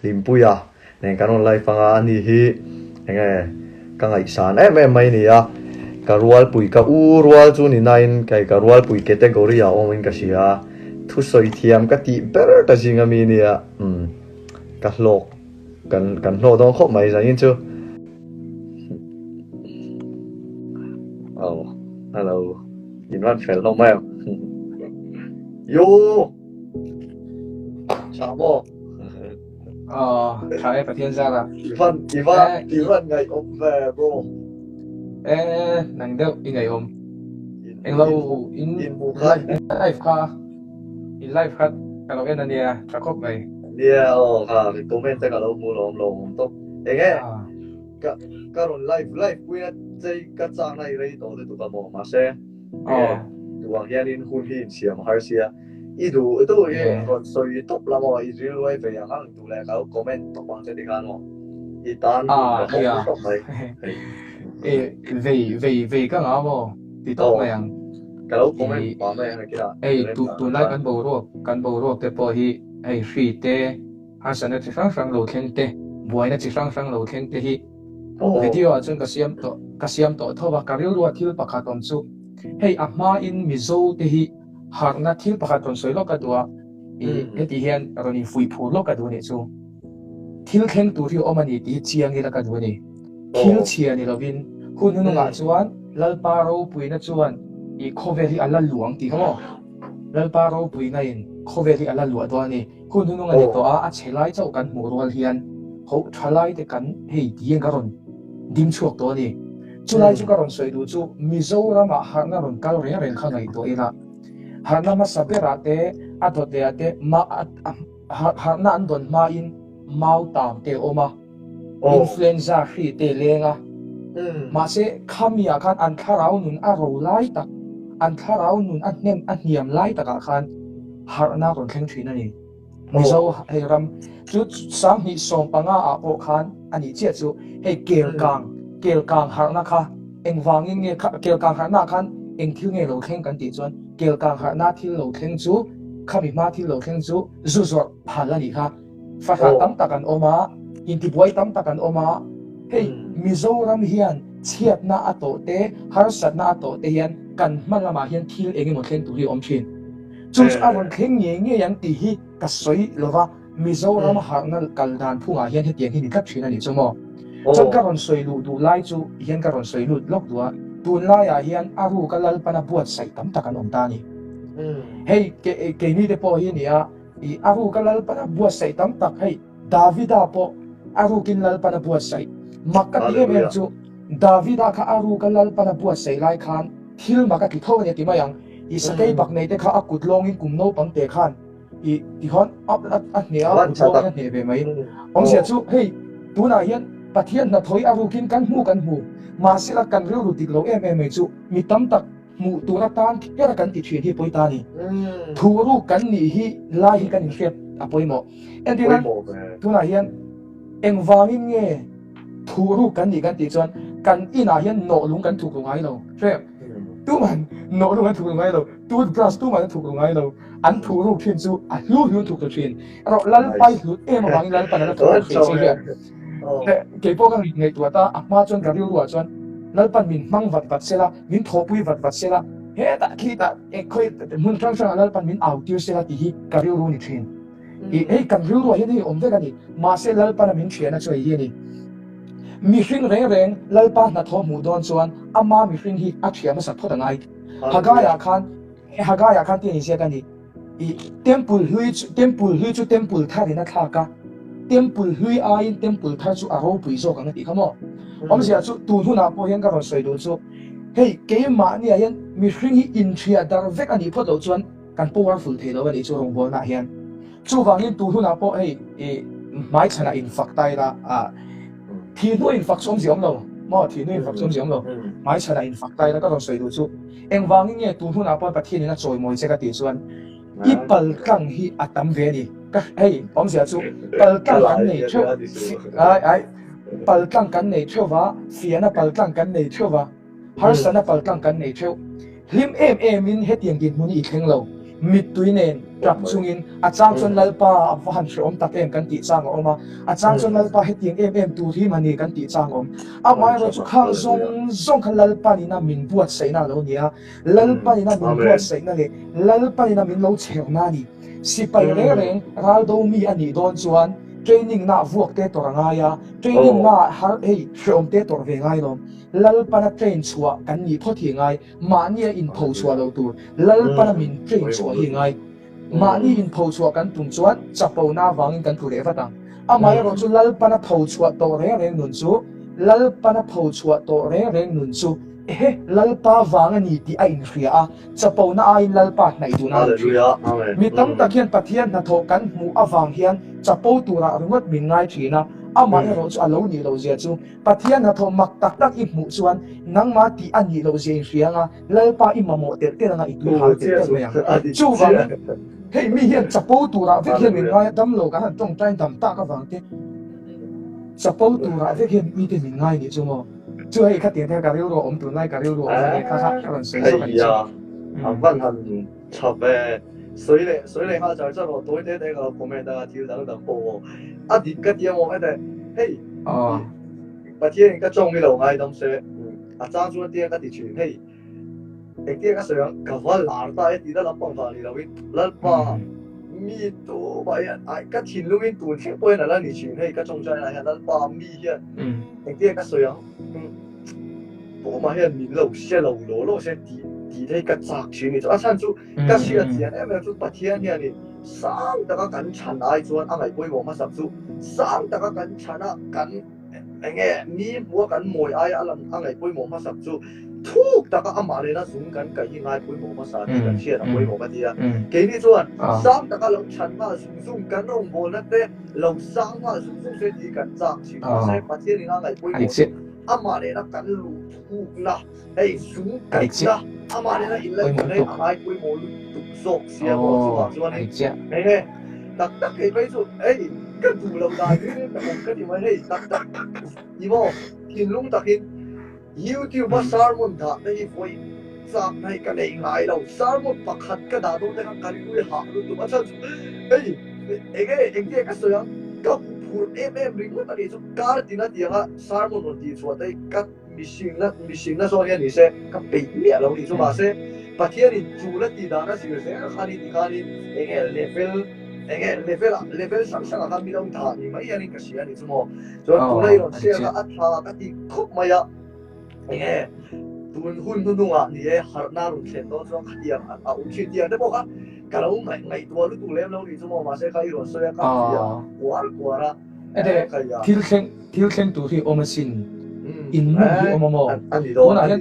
Hlimpuia nen kan rawn live anga ani hi enge ka ngaihsan em em mai nia ka rualpui ka u rual chu ni nain kei ka rualpui category ah awmin ka hria thusawi thiam ka tih ber ta zing ami nia umm ka hlawk kan kan hlawh dawn khawp mai zanin chu oh hello in rawn fel hlawm mai ang yo tha maw Aw, tha e Pathian zara. I van, i van, i van ngaihawm ve bro. E, nang deuh i ngaihawm. Englo in live kha, in live kha ka lo en ania, tha khawp mai. Nia aw kha comment te ka lo hmu lawm lo awm tawp. Enge ka ka rawn live live pui a chei ka chak na i rei tawh lutuk a maw mahse enge duh ang hianin hun hi insiam a har sia. I duh duh hi rawn sawi tawp la maw, i rilruai ve ang ang duh leh ka lo comment tawp ang che tikhan maw, i tan hun ka hawng tawp mai. E vei vei vei ka ngah maw ti tawp mai ang. Ka lo comment pah mai ang nakinah. Hei tunlai kan boruak kan boruak te pawh hi hei hri te harsatna chi hrang hrang lo thleng te buaina chi hrang hrang lo thleng te hi video ah chuan ka siam tawh ka siam tawh tho a ka rilrua thil pakhat awm chu hei a hmain Mizo te hi Harhna thil pakhat rawn sawi lawk a duh a, i heti hian rawn infuih phur lawk a duh a nih chu. Thil thleng tur hi a awm a ni tih hi chiang ila ka duh a ni. Thil chhia ni lovin hun hnungah chuan Lalpa ropuina chuan i khawvel hi a la luang tih kha maw? Lalpa ropuina in khawvel hi a la luah dawn a ni. Hun hnung a ni tawh a, a chhe lai chauh kan hmuh rual hian ho tha lai te kan hei tiin ka rawn ding chhuak tawh a ni. Chulai chu ka rawn sawi duh chu Mizoramah harhna rawn kal reng reng kha ngaihtuah ila, harhna hmasa berah te, a dawt lehah te harhna an dawn hmain mautam te a awm a, influenza hri te leng a, mahse khamiah khan an thlarau nun a ro lai tak, an thlarau nun a hnem a hniam lai takah khan harhna rawn thleng thin a ni. Mizo hei ram chu 2015 ah pawh khan a nih chiah chu hei Kelkang, Kelkang harhna kha engvangin nge Kelkang harhna ah khan eng thil nge lo thleng kan tih chuan Kelkang harhna thil lo thleng chu khami hma thil lo thleng chu zu zawrh phal a nih kha. Fahrah tam tak an awm a, intibuai tam tak an awm a, hei Mizoram hian chhiatna a tawh te, harsatna a tawh te hian kan hma lamah hian thil eng emaw thleng tur hi a awm thin. Chu chu a rawn thleng ngei ngei ang tih hi ka sawi lo va, Mizoram harhna kal dan phungah hian hetiang hi ni tlat thin a nih chu maw? Chuan ka rawn sawi luh duh lai chu hian ka rawn sawi lut lawk duh a, tunlaiah hian a ruka Lalpana buatsaih tam tak an awm ta a ni. Hei keini te pawh hi nia, I a ruka Lalpan a buatsaih tam tak hei Davida pawh a rukin Lalpan a buatsaih. Mak ka ti em em chu Davida kha a ruka Lalpan a buatsaih lai khan thil mak a ti tho a ni a ti mai ang. I sakei bak nei te kha a kut lawngin kum naupang te khan i tihawn a a hneh a kut lawngin a hneh ve mai. Awmzia chu hei tunah hian Pathian hnathawih a rukin kan hmu kan hmu mahsela kan rilru dik lo em em mai chu mi tam tak Hmuh tur atan kher a kan ti thin hi pawi ta a ni. Thu ruk kan nih hi lai hi kan inhriat a pawimawh. Entir nan tunah hian engvangin nge thu ruk kan nih kan tih chuan kan inah hian nawhlung kan thuk ru ngai lo. Hre tuman nawhlung an thuk ru ngai lo, toothbrush tuman an thuk ru ngai lo. An thu ruk thin chu a hlu hlu an thuk ru thin. Erawh Lalpai hlut em avangin Lalpan a la thuk ru thin che hian. Keipawh ka ngaihtuah ta, a hma chuan ka rilruah chuan Lalpan min hmang vat vat sela, min thawhpui vat vat sela, hetah khitah khawi hmun hrang hrangah Lalpan min au tir sela tih hi ka rilru ni thin. Ih hei kan rilruah hian hei awm vek a ni, mahse Lalpana min thian a chu hei hi a ni. Mihring reng reng Lalpa hnathawh hmuh dawn chuan ama mihring hi a thiam hmasak phawt a ngai. Hagaiah khan Hagaiah khan tih a inziak a ni. I temple hlui chu temple hlui chu temple thar in a thlak a, temple hlui aiin temple thar chu a ropui zawk ang a tih kha maw? Awmzia chu tun hunah pawh hian ka rawn sawi duh chu hei keimahniah hian mihring hi inhria dar vek a nih phawt loh chuan kan powerful thei lo a nih chu rawngbawlnaah hian. Chuvangin tun hunah pawh hei i hmaichhanah infak ta ila ah thih hnuah infak chu awmzia awm lo maw? Thih hnuah infak chu awmzia awm lo. Hmaichhanah infak ta ila ka rawn sawi duh chu Engvangin nge tun hunah pawh Pathianin a chawimawi che ka tih chuan i paltlang hi a tam ve a ni. Ka hei awmzia chu paltlang kan nei theuh ai ai paltlang kan nei theuh va, fiahna paltlang kan nei theuh va, harsatna paltlang kan nei theuh. Hlim em emin hetiang dinhmun hi i thleng lo. Mittui nen tap chungin a chang chuan Lalpa a va han hrehawm tak em kan tih chang a awm a, a chang chuan Lalpa hetiang em em tur hi mah ni kan tih chang a awm. Amaherawhchu khang zawng zawng kha Lalpanina min buatsaihna a lo ni a, Lalpanina min buatsaihna leh Lalpanina min lo chherna a ni. Sipai reng reng raldo mi a nih dawn chuan training na vuak te tawrh a ngai a, training na har hei hrehawm te tawrh ve ngai lawm. Lalpana train chhuah kan nih phawt hi ngai. Mahni a inpho chhuah lo tur Lalpana min train chhuah hi ngai. Mahni inpho chhuah kan tum chuan chapona avangin kan tlu leh vat ang. Amaherawh chu Lalpana pho chhuah tawh reng reng nun chu Lalpana pho chhuah tawh reng reng nun chu ehe Lalpa vang a ni tih a inhria a, chapona aiin Lalpa hnaih duhna a ni thin. Mi tam tak hian Pathian hnathawh kan hmuh avang hian chapo turah ringawt min ngai thin a, amaherawh chu a lo nih loh zia chu Pathian hnathawh mak tak tak i hmuh chuan nangmah tih a nih loh zia in hria anga Lalpa i mamawh telh telh anga i tui hal telh telh mai ang. Chuvangin hei mi hian chapo turah vek hian min ngai a, damlo kan han tawngtai dam tak avang te chapo turah vek hian mite min ngai nih chu maw. Chu hei khatiang te ka rilru a awm tunlai ka rilru a awm a nia kha kha ka rawn sawi zawk a nih chu. A van han chhap e. Sawi leh sawi leh nghal char char aw tawi te te ka lo comment a thil dang dang pawh aw a dik ka ti emaw hete hei Pathian in ka tawng i lo ngaidam se a chang chuan tiang ka ti thin hei engtiang ka sawi ang ka va lar ta e tih na lampang vang ni lo in Lalpa mi tu mah hian ai ka thinlung in tun thleng pawh hian a la ni thin hei ka tawngtai ah hian Lalpa mi hian engtiang ka sawi ang Puma hian min lo hre lo law law se tih tih te hi ka chak thin ni chu. A chhan chu ka hriat chian em em chu Pathian hianin sang taka kan chhan ai chuan a ngaih pawimawh hmasak chu sang taka kan chhan a kan eng nge mi hmua kan mawi aia a lan a ngaih pawimawh hmasak chu thuk taka amah lena zung kan kaih hi ngai pawimawh hmasa tih kan hriat a pawimawh ka ti a. Keini chuan sang taka lo chhan nghal zung zung kan rawngbawlna te lo sang nghal zung zung se tih kan chak thin. Mahse Pathianin a ngaih pawimawh chu Amah nena kan luh thukna, hei zung kaihna, amah nena inlaihna hi a ngai pawimawh lutuk zawk sia maw chuvang chuanin hei he tak tak hei phei chu hei ka duh lo dan hi ka awm ka ti mai hei tak tak ni maw thinlung takin YouTube a sermon dah te hi vawi chak na hi ka nei ngai lo sermon pakhat ka dah dawn te kha ka rilru hah lutuk a chhan chu hei enge engtiang ka sawi ang ka huphurh em em ringawt a nih chu kar tina tianga Sermon rawn tih chhuah te hi ka mihringna mihringna zawng hian ni se ka peih miah lo ni chu mahse Pathianin chula tih dan a zir zel kha ni tikhanin eng nge level eng nge level ah level hrang hrang ah khan min lo dah ni mai hianin ka hria a ni chu maw chuan tuna i rawn share kha a tha ka ti khawp mai a eng nge tun hun hnuhnungah ni e harhna rawn thlen dawn chuan khatiang a awm thin tih ang te pawh kha ka lo ngaih ngaihtuah lutuk lem lo ni chu maw mahse kha i rawn sawi a ka hria kuar kuar a. Ede, thil thleng, thil thleng tur hi awm asin. In nun hi awm a maw? Tunah hian,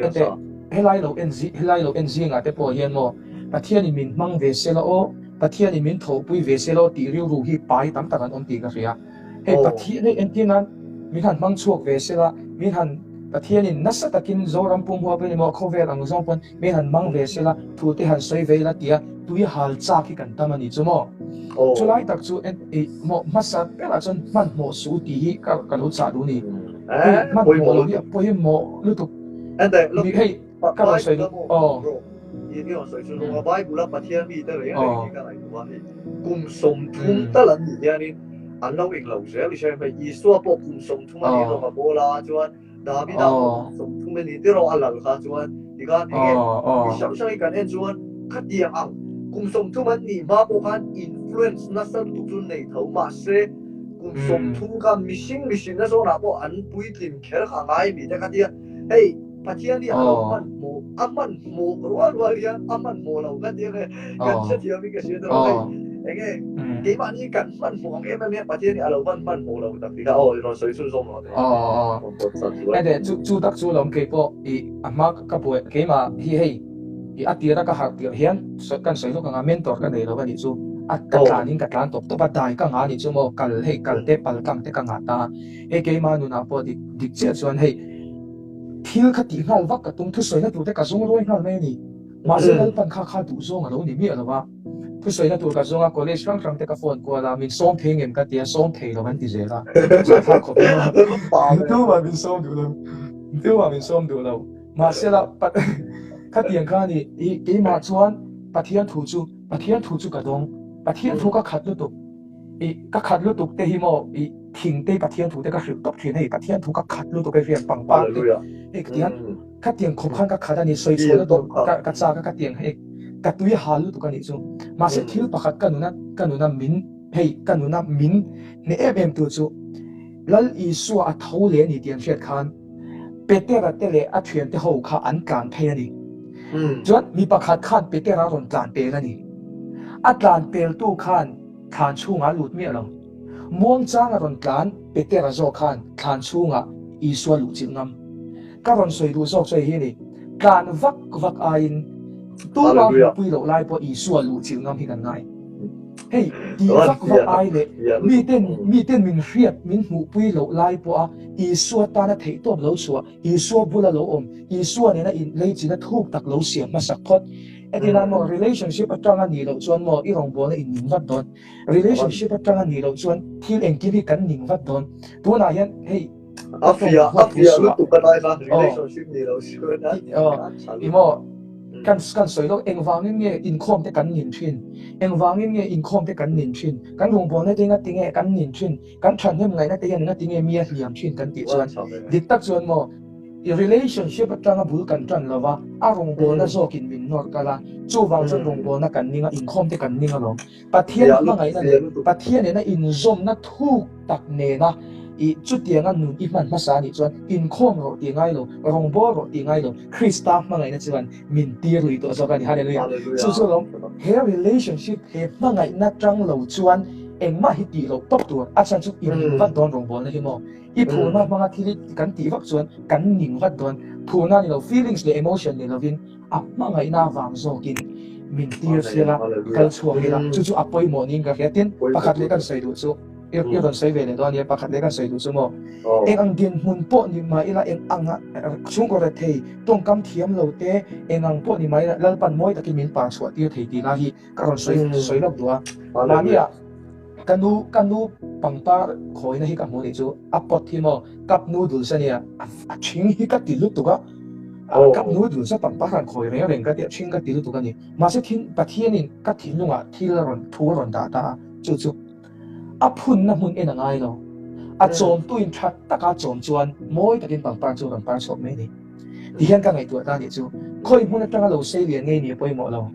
ede, helai lo en zi, helai lo en zingah te pawh hian maw, Pathianin min hmang ve se la aw, Pathianin min thawhpui ve se la aw tih rilru hi pai tam tak an awm tih ka hria. Hei Pathian, hei entir nan min han hmang chhuak ve se la, min han, Pathianin nasa takin Zoram pum huap in emaw khawvel ang zawng pawn min han hmang ve se la, thu te han sawi ve ila tia tui hal chak hi kan tam a ni chu maw? Chulai tak chu ih maw hmasa berah chuan hmanhmawh suh tih hi ka ka lo chah duh a ni. Hei hmanhmawh loh hi a pawimawh lutuk. Mi hei ka rawn sawi duh aw. Bible a Pathian mi te reng reng hi ka ngaihtuah a hei kum 30 tal an nih hianin an lo englo zel i hre hei Isua pawh kum 30 a nih hlawm a bawla chuan Davida pawh 30 a ni tiraw a lal kha chuan tikhan enge mi hrang hrang hi kan en chuan khatiang ang kum 30 an nih hma pawh khan influence nasa lutuk chu nei tho mahse kum 30 kha mihring mihrinna zawnah pawh an puitlin kher kha ngai mi te kha tia hei Pathian hi a lo hmanhmawh a hmanhmawh rual rual hian a hmanhmawh lo ka tia nge kan hrethiam in ka hria tiraw hei enge keimahni kan hmanhmawh ang em em hian Pathian hi a lo van hmanhmawh lo tak tih kha aw i rawn sawi chhun zawm rawh te. Ede chu chu tak chu lawm kei pawh i a hma ka buai keimah hi hei i a tira ka harh tirh hian kan sawi lawk anga mentor ka nei lo a nih chu a ka tlan in ka tlan tawp tawp a dai ka ngah a nih chu maw kal hei kal te pal tlang te ka ngah ta a hei keimah nunah pawh dik dik chiah chuan hei Thil kha tih nghal vak ka tum, thusawina tur te ka zawng ruai nghal mai a ni. Mahse Lalpan kha kha duh zawng a lo ni miah lo va. Thusawina tur ka zawng a, college hrang hrang te ka phone kual a, min sawm thei ngem ka ti a, sawm thei lo an ti zel a. Chhuah khawp in a, tumah min sawm duh lo, tumah min sawm duh lo. Mahse la, khatiang kha a ni, i keimah chuan. Pathian thu chu Pathian thu chu ka dawng Pathian thu ka khat lutuk i ka khat lutuk te hi maw i thing te Pathian thu te ka hrilh tawp thin hei Pathian thu ka khat lutuk hei rian pangpar te hei tiang khatiang khawp khan ka khat a ni sawi chhuahna tur ka ka chak a ka tiang hei ka tui hal lutuk a nih chu mahse thil pakhat ka nuna ka nuna min hei ka nuna min hneh em em tu chu Lal Isua a tho leh a ni tih an hriat khan Petera te leh a thiante ho kha an tlan phei a ni. Chuan mi pakhat khan Petera rawn tlan pel a ni. A tlan peltu khan thlan chhungah a lut miah lo. Muangchang a rawn tlan Petera zawk khan thlan chhungah Isua luh chilh ngam. Ka rawn sawi duh zawk chu hei hi a ni, tlan vak vak aiin tuma hmuhpui loh lai pawh Isua luh chilh ngam hi kan ngai. Hei, tih vak vak ai leh miten miten min hriat min hmuhpui loh lai pawha Isua tana theihtawp lo chhuah, Isua bula lo awm, Isua nena in leichina thuk tak lo siam hmasak phawt. Hetiang maw relationship atanga nih loh chuan maw i rawngbawlna in ning vat dawn. Relationship atanga nih loh chuan thil engkim hi kan ning vat dawn. Tunah hian hei A fiah a fiah lutuk a lai kha relationship ni lo chuan a i maw kan kan sawi lo engvangin nge inkhawm te kan nin thin engvangin nge inkhawm te kan nin thin kan rawngbawlna te engati nge kan nin thin kan thahnem ngaihna te hian engati nge mi a hliam thin kan tih chuan dik tak chuan maw i relationship atanga bul kan tan lova a rawngbawlna zawkin min nawr kal a chuvang chuan rawngbawlna kan ning a inkhawm te kan ning alawm Pathian hmangaihna leh Pathian nena inzawmna thuk tak nena i chutianga nun i hman hmasa anih chuan inkhawm rawh tih ngai lo, rawngbâwl rawh tih ngai lo, Krista hmangaihna chuan min tir lui tawh zawk a ni. Hallelujah! Chu chu alawm, he relationship, he hmangaihna tang lo chuan engmah hi tih loh tawp tur, a chhan chu i ning vat dawn rawngbâwlna hi maw? I phurna hmanga thil hi kan tih vak chuan kan ning vat dawn, phurna ni lo, feelings leh emotion ni lovin, A hmangaihna avang zawkin min tir sela, kal chhuak ila, chu chu a pawimawh niin ka hria. Tin, pakhat leh kan sawi duh chu, i rawn sawi ve leh dawn ania, pakhat leh kan sawi duh chu maw, eng ang dinhmun pawh ni mah ila, eng ang chhungkaw rethei, tawngkam thiam lo te, eng ang pawh ni mah ila, Lalpan mawi takin min par chhuah tir thei tih lai hi ka rawn sawi sawi lawk duh a. Mahnia ka nu ka nu pangpar khawina hi ka hmuh nih chu, a pot hi maw, cup noodles ania, a thing hi ka ti lutuk a. Cup noodles a pangpar han khawi reng reng ka ti a, thing ka ti lutuk a ni. Mahse thin Pathianin ka thinlungah thil a rawn thu a rawn dah ta a, chu chu a phunna hmun en a ngai lo. A chawmtuin tha taka chawm chuan mawi takin pangpar chu a rawn par chhuak mai a ni. Tihian ka ngaihtuah ta a nih chu, khawi hmun atanga lo sei lian ngei ni a pawimawh lo.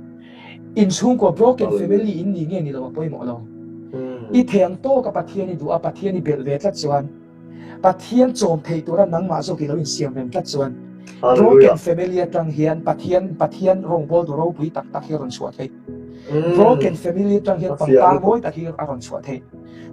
Inchhungkua broken family in ni nge ni lo a pawimawh lo. I theng tawka Pathian i duh a, Pathian i belh ve tlat chuan Pathian chawm thei tura nangmah zawk i lo insiam reng tlat chuan broken family atang hian Pathian Pathian rawngbawltu ropui tak tak hi a rawn chhuah theih. Broken family atang hian pangpar mawi tak hi a rawn chhuah theih.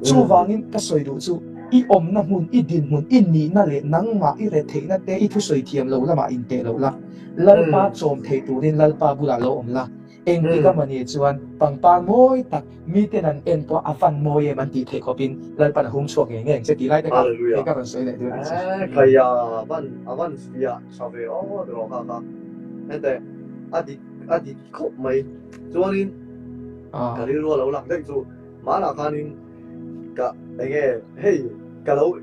Chuvangin ka sawi duh chu i awmna hmun, i dinhmun, i nihna leh nangmah i retheihna te i thusawi thiam lo lamah inteh loh la, Lalpa chawm thei turin Lalpa bulah lo awm la. Engtik a mawni chuan pangpar mawi tak miten an en pawh a van mawi em an tih theih khawpin Lalpan a hung chhuak ngei ngei ang che tih lai te kha hei ka rawn sawi leh dawn ang che. Khai a van a van fiah tha ve aw rawh kha kha hete a dik a dik khawp mai chuanin ka rilru a lo lang daih chu hmanah khanin ka enge hei ka lo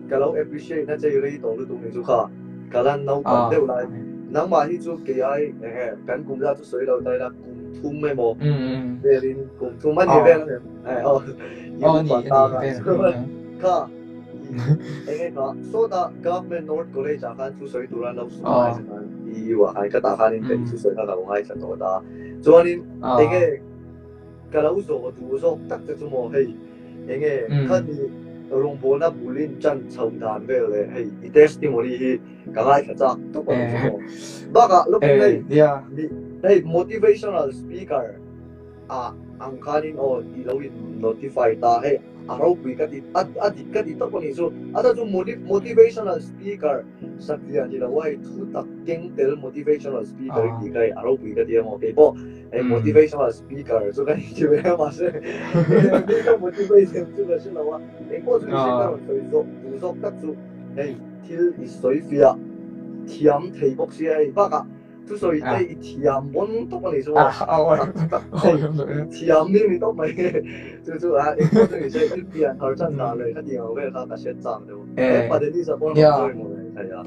ka lo appreciate na chei rei tawh lutuk ni chu kha ka lan naupang deuh lai nangmah hi chu kei ai enge kan kum zat chu sawi lo ta ila kum thum emaw velin kum thum a ni vel a eh aw i upa ta kha enge kha sawtah government north college ah khan thusawi tur an lo sawi ngai che khan i u ah khan ka tah khanin ka thusawi kha ka lo ngaithla tawh ta chuanin enge Ka lo zawh duh zawk tak te chu maw hei enge khani rawngbawlna bulin chan chho dan vel leh hei i testimony hi ka ngaithla chak tawp a ni chu maw. Bakah lawkin hei hei motivational speaker ah ang khanin aw i lo in notify ta hei a ropui ka ti a dik ka ti tawp a ni chu a chu motivational speaker satliah ni lo a hei thu tak keng tel motivational speaker i tih kha hei a ropui ka ti a maw keipawh Hei motivational speaker chu ka inti ve a mahse mi ka motivate chu ka hre lo a engpawh chu i hre ka rawn sawi zawk duh zawk tak chu hei thil i sawi fiah thiam thei bawk sia hei bakah thusawi te i thiam bawn tawp a ni chu maw thiam ni ni tawp mai chu chu a engpawh chu i hre i pian thar chan dan leh khatiang ang vel kha ka hre chak deuh he pa Dennis-a pawn rawn sawi maw le thei a.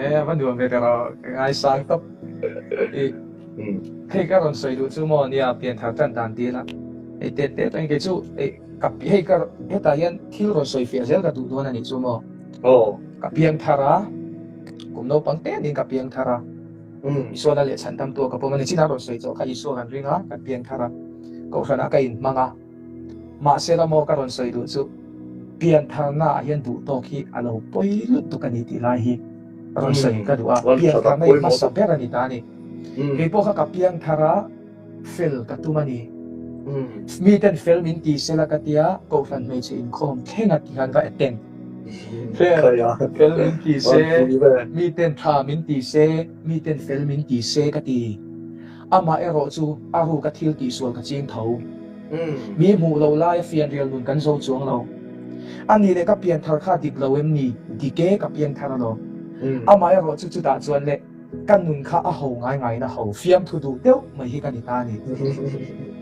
E va nuam ve ta rawh ka ngaisang tawp i. Hei ka rawn sawi duh chu maw nia pianthar tan dan dil a, hei tet te atangin kei chu ei ka hei ka hetah hian thil rawn sawi fiah zel ka duh dawn a nih chu maw. Ka piangthar a, kum naupang te niin ka piangthar a, Isua la leh chhan tam tu a ka pawm a ni chin a rawn sawi chawh kha Isua kan ring a, kan piangthar a, kohhranah ka inhmang a. Mahse la maw ka rawn sawi duh chu piantharna ah hian duh tawk hi a lo pawi lutuk a ni tih lai hi rawn sawi ka duh a, piantharna hi hmasa ber a ni ta a ni. Kei pawh kha ka piangthar a, fel ka tum a ni. Mi ten fel min ti sela ka tia Kohhran hmeichhe inkhawm thleng a ti khan va attend. Fel, fel min ti se, mi ten tha min ti se, mi ten fel min ti se ka ti. Amah erawh chu a ruka thil tihsual ka ching tho. Mi hmuh loh laia fianrial nun kan zo chuang lo. A nih leh ka pianthar kha dik lo em ni? Dik e, ka pianthar alawm. Amah erawh chu chutah chuan le ka nun kha a ho ngai ngaiin a ho. Fiamthu duh deuh mai hi ka ni ta a ni.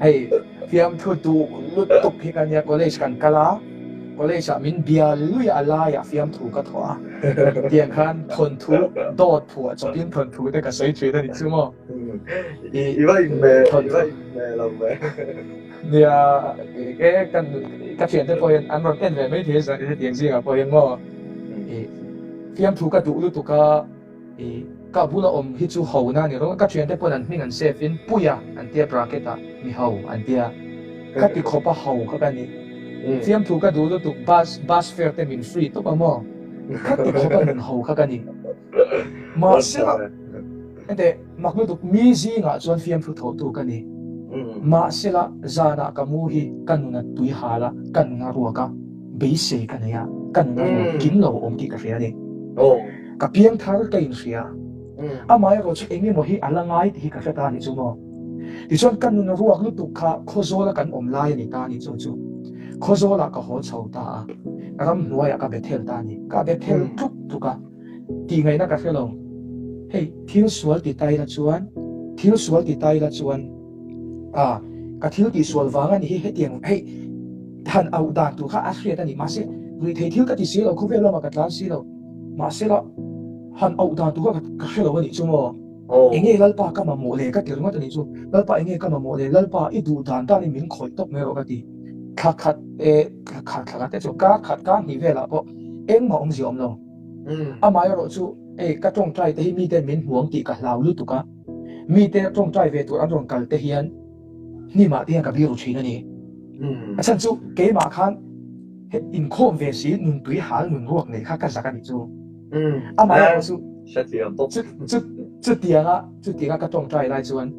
Hei, fiamthu duh lutuk hi ka nia, college kan kal a, college ah min bia lui a laiah fiamthu ka thawh a, tiang khan thawnthu dawt phuah chawpin thawnthu te ka sawi thin a nih chu maw. I va inhmeh, i va inhmeh lo ve. Nia, e kan ka thiante pawh hian an rawn en ve mai thei a hetiang zingah pawh hian maw i fiamthu ka duh lutuk a, i ka bula awm hi chu ho na a ni rawh, ka thiante pawn an hming an save in Puia an tia bracket ah mi ho an tia, ka ti khawp a ho kha ka ni. Fiamthu ka duh lutuk bus bus fare te min free tawp a maw, ka ti khawp a nun ho kha ka ni. Mahse la. Hete, mak lutuk mi zingah chuan fiamthu thawhtu ka ni. Mahsela, zanah ka mu hi ka nun a tui hal a, ka nun a ruak a, beisei ka nei a, ka nun a ruak kim lo awm tih ka hria a ni. Ka piangthar ka inhria. Amaherawh chu eng emaw hi a la ngai tih hi ka hre ta a nih chu maw. Tichuan ka nun a ruak lutuk kha Khawzawla kan awm lai a ni ta a nih chu chu. Khawzawlah ka haw chho ta a, ramhnuaiah ka Bethel ta a ni. Ka Bethel tluk tluk a. Tih ngaihna ka hre lo. Hei, thil sual ti ta ila chuan, thil sual ti ta ila chuan, ah, ka thil tih sual vang a ni hi hetiang, hei, han auh dan tur kha a hriat a ni. Mahse, ruihtheih thil ka ti si lo, khawvel lamah ka tlan si lo. Mahse la, han auh dan tur kha ka hre lo a nih chu maw? Enge Lalpa ka mamawh le ka ti ringawt a nih chu. Lalpa enge ka mamawh le, Lalpa i duh dan danin min khawih tawp mai rawh ka ti. Thla khat, eh, thla khat, thla khat te chu kar khat, kar hnih velah pawh engmah awmzia awm lo. Amaherawh chu hei ka tawngtai te hi mite min hmuang tih ka hlau lutuk a, mite tawngtai ve tur an rawn kal te hian hnimah te hian ka biru thin a ni. A chhan chu keimah khan inkhawm ve si nuntui hal nun ruak nei kha ka zak a nih chu. Amaherawh chu chutianga chutianga ka tawngtai lai chuan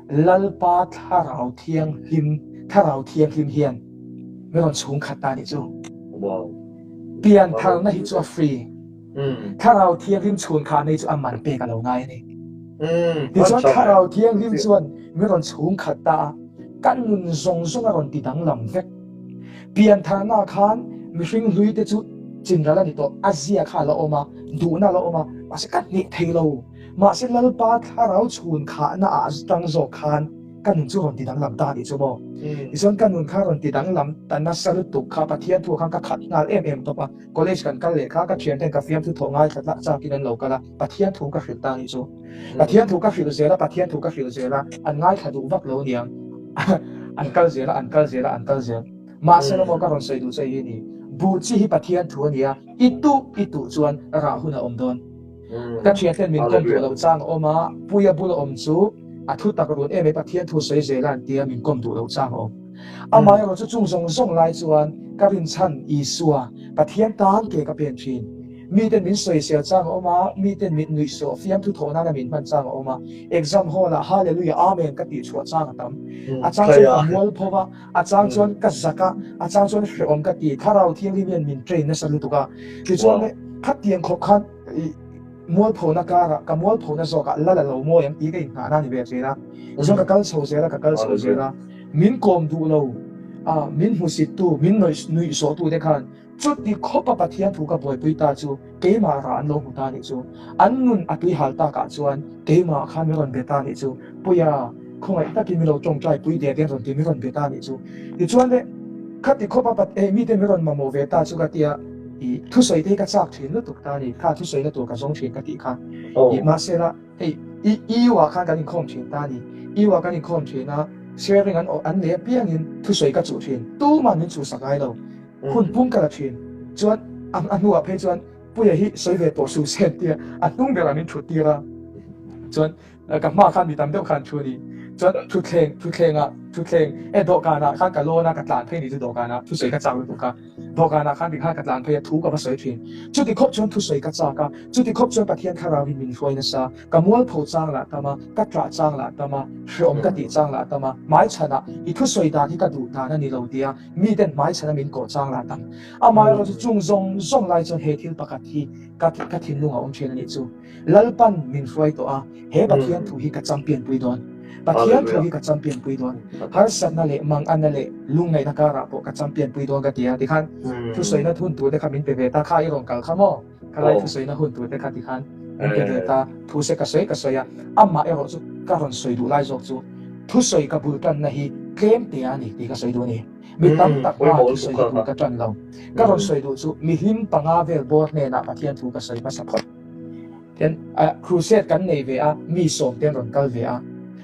Lalpa Thlarau Thianghlim Thlarau Thianghlim hian min rawn chhung khat ta nih chu. Piantharna hi chu a free. Thlarau Thianghlim chhun khah nei chu a man pek a lo ngai a ni. Tichuan Thlarau Thianghlim chuan min rawn chhung khat ta a, kan nun zawng zawng a rawn ti danglam vek. Piantharna khan mihring hlui te chu chinral a ni tawh, a zia kha a la awm a, duhna a la awm a, mahse ka hneh thei lo. Mahse Lalpa Thlarau chhun khahna ah tang zawk khan ka nun chu rawn ti danglam ta tih chu maw? Tichuan ka nun kha rawn ti danglam ta nasa lutuk kha Pathian thu ah khan ka khat nghal em em tawp a, college kan kal leh kha ka thian ten ka fiamthu thawh ngai thla tlak chak in an lo kal a, Pathian thu ka hrilh ta nih chu. Pathian thu ka hrilh zel a, Pathian thu ka hrilh zel a, an ngaithla duh vak lo niang. An kal zel a, an kal zel a, an kal zel. Mahse lawmaw ka rawn sawi duh che hi ni, buh chi hi Pathian thu a ni a, i tuh i tuh chuan rah hun a awm dawn. Ka thianten min kawm duh loh chang a awm a, Puia bula awm chu a thu tak run em ai Pathian thu sawi zel a an tia min kawm duh loh chang a awm. Amaherawh chu chung zawng zawng lai chuan ka rinchhan Isua, Pathian tan ke ka pen thin. Miten min sawisel chang a awm a, miten min nuihsawh fiamthu thawh nana min hman chang a awm a, exam hall ah Hallelujah Amen ka tih chhuah chang a tam. A chang chuan ka mual pho va, a chang chuan ka zak a, a chang chuan hrehawm ka ti. Thlarau Thianghlim hian min train nasa lutuk a. Tichuan le khatiang khawp khan mualphona karah ka mualphona zawkah lal a lo mawi ang tih ka inngahna a ni ve thin a. Tichuan ka kal chho zel a, ka kal chho zel a. Min kawm duh lo a, min hmusittu, min nuihsawhtu te khan chuti khawpa Pathian thu ka buaipui ta chu keimah rah an lo hmu ta nih chu. An nun a tui hal takah chuan keimah khan min rawn be ta nih chu. Puia, khawngaih takin min lo tawngtai pui der te an rawn ti, min rawn be ta nih chu. Tichuan le, khati khawpa Pat, eh, mite min rawn mamawh ve ta chu ka tia, i thusawi te hi ka chak thin lutuk ta a ni, kha thusawi na tur ka zawng thin ka tih kha. I mahse la, hei, I EU ah khan kan inkhawm thin ta a ni. EU ah kan inkhawm thin a, sharing an an nei apiangin thusawi ka chuh thin. Tuman min chuhsak ngai lo. Hun pum ka la thin. Chuan a a hnuah phei chuan Puia hi sawi ve tawh suh se an tia, a hnung berah min thut tir a. Chuan ka hmaah khan mi tam deuh khan thu a ni. Chuan thutthleng thutthlengah thutthleng e dawhkanah khan ka lawn a, ka tlan phei ni chu dawhkanah thusawi ka chak lutuk a. Dawhkanah khan tikhan ka tlan phei a, thu ka va sawi thin. Chuti khawp chuan thusawi ka chak a, chuti khawp chuan Pathian thlarauin min hruai nasa. Ka mualpho chang lah tam a, ka ṭah chang lah tam a, hreawm ka tih chang lah tam a, hmaichhanah i thusawi dan hi ka duh dan a ni lo tia miten hmaichhana min kawh chang lah tam. Amaherawhchu chung zawng zawng lai chuan he thil pakhat hi ka ka thinlung a awm thin a nih chu. Lalpan min hruai tawh a, he Pathian thu hi ka champion pui dawn. Pathian thu hi ka champion pui dawn. Harsatna leh manganna leh lungngaihna karah pawh ka champion pui dawn ka ti a, tikhan thusawina hun tur te kha min pe ve ta, kha i rawn kal kha maw? Khalai thusawina hun tur te kha tikhan min pe ve ta, thu se ka sawi ka sawi a, amah erawh chu ka rawn sawi duh lai zawk chu thusawi ka bul tanna hi tlem te a ni tih ka sawi duh a ni. Mi tam tak hmaa thusawi hi bul ka tan lo. Ka rawn sawi duh chu mi hlim panga vel bawr hnenah Pathian thu ka sawi hmasa phawt. Tin, crusade kan nei ve a, mi sawm te an rawn kal ve a.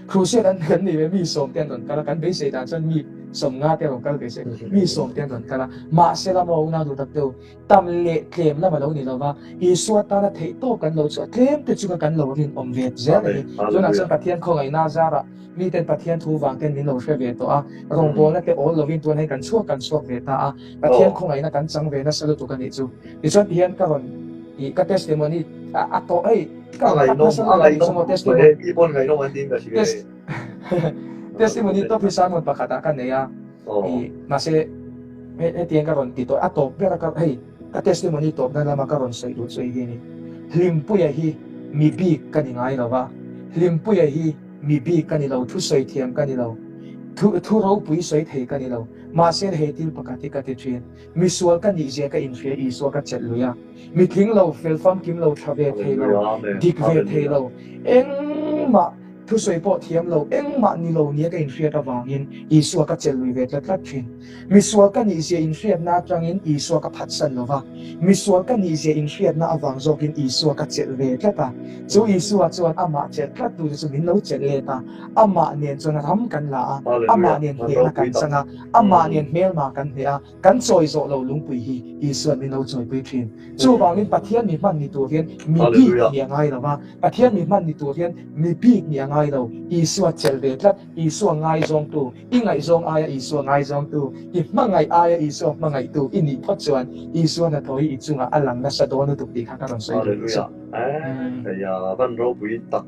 Crusade an kan nei ve a, mi sawm te an rawn kal a, kan beisei dan chuan mi sawmnga te rawn kal ve se, mi sawm te an rawn kal a. Mahse la maw unau duh tak te u, tam leh tlem lam a lo ni lo va, Isua tana theih tawp kan lo chu a tlem te chunga kan lo rinawm ve zel a ni. Tunah chuan Pathian khawngaihna zarah miten Pathian thu vang ten min lo hre ve tawh a, rawngbawlna te awl lovin tun hei kan chhuak kan chhuak ve ta a, Pathian khawngaihna kan chang ve nasa lutuk a nih chu. Tichuan tihian ka rawn ih ka testimony a tawh hei ka rawn cut nasa lutuk a nih chu maw testimony testimony tawp hi sermon pakhatah ka nei a. I mahse hetiang ka rawn ti tawh a tawp ber a ka hei ka testimony tawpna lama ka rawn sawi duh chu hei hi a ni. Hlimpuia hi mi bik ka ni ngai lo va, Hlimpuia hi mi bik ka ni lo, thu sawi thiam ka ni lo, thu thu ropui sawi thei ka ni lo, mahse hei thil pakhat hi ka ti thin, misual ka nih zia ka inhria Isua ka chelh lui a, mi tling lo, fel famkim lo, tha ve thei lo, dik ve thei lo, engmah Thusawi pawh thiam lo, engmah ni lo nia ka inhriat avangin Isua ka chelh lui ve tlat tlat thin. Misual ka nihzia inhriatna atangin Isua ka phatsan lo va, misual ka nihzia inhriatna avang zawkin Isua ka chelh ve tlat a. Chu Isua chuan amah chelh tlat tute chu min lo chelh let a, amah nen chuan ram kan la a, amah nen hnehna kan chang a, amah nen hmelma kan hneh a, Kan chawi zawh lo lungpui hi Isua'n min lo chawipui thin. Chuvangin Pathian mi hman ni tur hian mi bik nih a ngai lo va, Pathian mi hman ni tur hian mi bik nih a ngai lo. Isua chelh ve tlat, Isua ngaizawngtu, i ngaihzawng aia Isua ngaizawngtu, i hmangaih aia Isua hmangaihtu i nih phawt chuan Isua hnathawh hi i chungah a lang nasa dawn lutuk tih kha ka rawn sawi duh chu. Hallelujah! Eia, van ropui tak.